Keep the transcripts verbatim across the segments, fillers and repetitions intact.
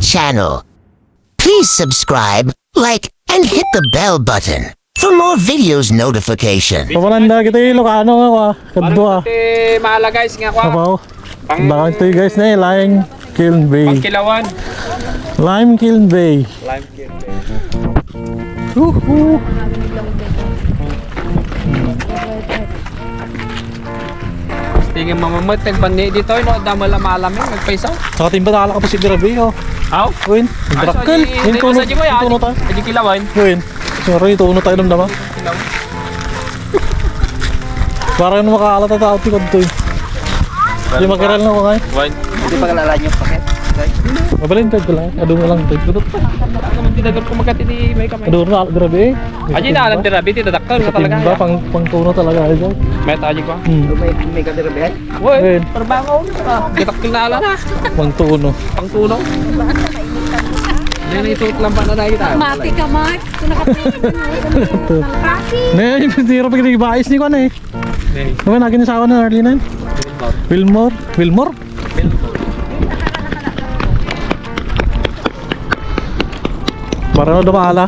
channel. Please subscribe, like, and hit the bell button for more videos notification. Pamananda kita Ilocano nga, wa. Kadua. Parang pati maala, guys, nga kwa. Apaw. Pang- Baka ito, guys, na eh, Lime Kiln Bay. Pangkilawan. Lime Kiln Bay. Lime Kiln Bay. Woohoo! Tingin mamamat, nagbanni dito, no? Dama la malam, eh, nagpaisaw. Sa ating batala ka pa si Grabe, oh. Aw? Win, Ah, so, brakkel. Di, Yung di, tuno, sa di mo yan. Yung tuno ta. Di kilawan. Win, sorry, tuno tayo ng dama. Para yung makaalata tao, tikod to, eh. Di makiral na ko, ngay. Wine. Hindi pa kalala niyo, pakit. Mabalin, tag ko lang. Adu mo lang, tag ko. Ang mga tinagal ko magkatini, may kamay. Adu na, grabe, eh. Aji na, alam, tira, biti, dadakkel na talaga, Timba, ya. Pang, pang tuno talaga, eh. May taji ko. Hmm. May, may kadirabihan? Woy, Ayun. Trabaho. Ah, gitak na ala na. Pang tuno. Pang tuno. Yan, ito lang pa na nakita. Mati ka, Mark. Kung nakapagod ka na, Mati. Nay, hirap ka, di ba? Ayos ni Kwan, eh. Nay. Ano ba naging asawa na Arlene? Wilmore. Wilmore? Wilmore? Wilmore. Para na dumala.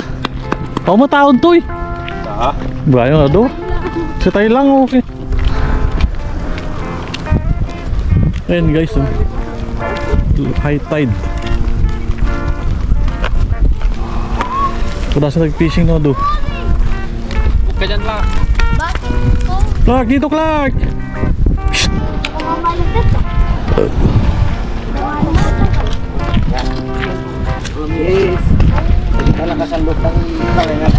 Pao mo taon to, eh. Ah. Bayo na do. Sa tayo lang, okay. Ayan, guys, oh. High tide. Wala sa nag-fishing na do. Huwag ka dyan, Clark. Clark, dito, Clark! Psst! Yes. Hindi ka nakasandok ng kalingan.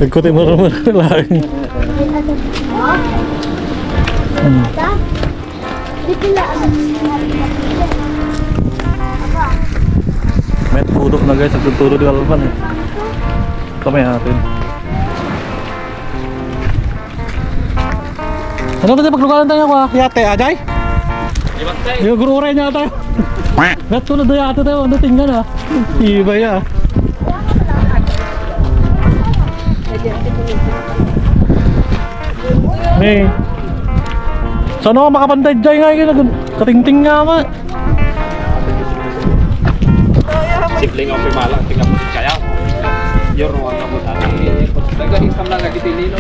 Nagkuti mo naman lang. Hmm. May tudo na, guys, nagtutudo di Alpan, eh. Kami natin. Ano ba tayo paglugaran tayo, kwa? Yate, ajay? Di ba, tayo? Yung gurure niya tayo. Gatto na daya ata tayo, ano, tingnan, ah. Iba ya. Ni. Saan ako makapantay dyan nga, yun, katingting nga, ma. Sibling ang pimala, tingnan mo si Chayaw. Yun, ang kamutan. Taga-isang lang lagi, tinino,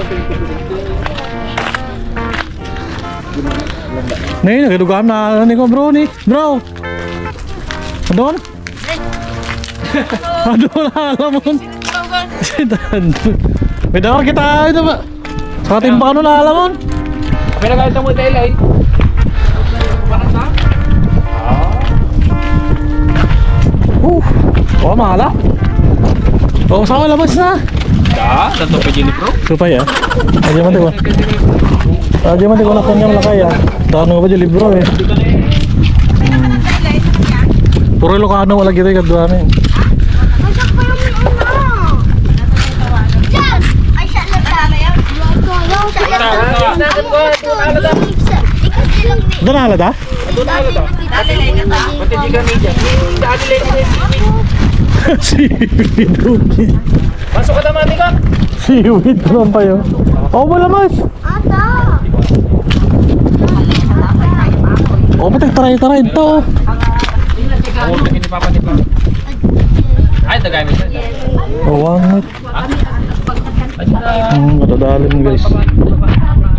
Nay, nagadugaan na, ano, ni ko, bro, ni. Bro! Adon? Adon na, alam mo. May daw kita, ito ba? Sa ating baka nun, alam mo. May nagkakita mo, Tay, Lay? Ah. Uh, oh, mahala. Oh, sa labas na. Da, tanto pa dyan, bro. Supay, ah. Aja man, diba? Aja man, diba, na kanyang lakay, ah. Dano ba dyan, libro, eh? Hmm. Puro Ilocano, wala kita, ikaduha na yun. Danala da? Seaweed, okay. Pasok ka naman, ikaw. Seaweed naman pa yun. Oh, malamas. Ata. Oh, may tagtaray-taray ito. Ay, tagay mo siya. Oh, ang Hmm, matadalim, guys.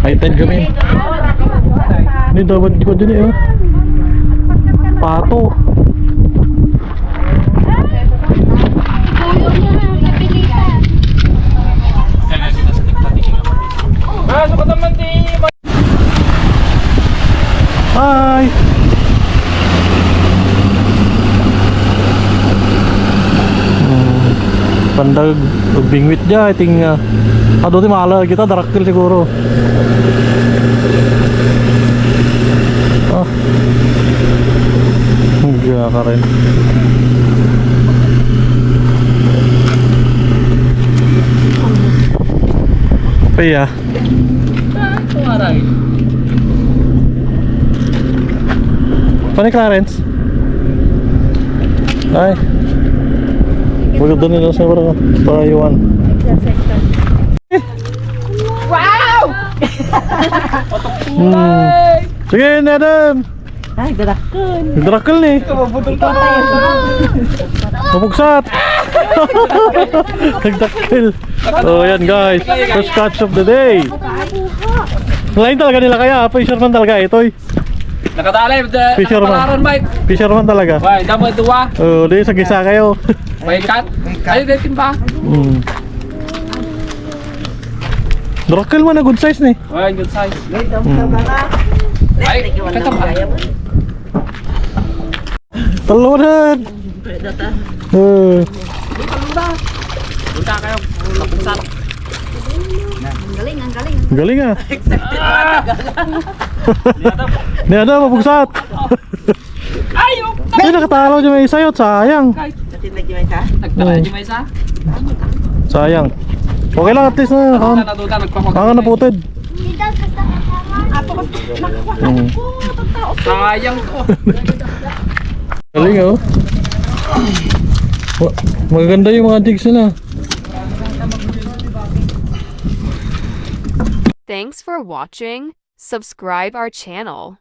High tide kami. Ini dapat ko din eh, oh. Pato. Hi! Hmm. Pandag, bingwit dia, I think, ah, adu ti maala kita, darakkel siguro. Ah. Hiya ka rin. Pia. Ah, kumaray. Pani Clarence? Ay. Maganda nila sa parang Taiwan. Wow! Hmm. Sige, Adam. Ay, darakkel. Darakkel ni. Mapugsat. Nagdakkel. Oh, yan guys. First catch of the day. Lain talaga nila kaya. Fisherman talaga ito eh. Nakadali, da-, Fisherman. Nakapalaran, Mike. Fisherman talaga. Why, damo duwa. Oh, di sa gisa kayo. May cut. Ay, dating ba? Hmm. Darakkel man na good size ni. Why, good size. Hmm. Ay, katama. Talunan. Eh. Punta kayo. Mapugsat. Ang galing, ang galing. Galing ah. Excited na. Ni ano, mapugsat. Ay, nakatalo dyan may isa yun, sayang. Natinag yung isa? Nagtala yung isa? Sayang. Okay lang, at least na. Ang natuta, nagpapag- Ang naputid. Apo, nakuha na ko. Sayang ko. Galing, oh. Wa-, magaganda yung mga jigs nila. Thanks for watching. Subscribe our channel.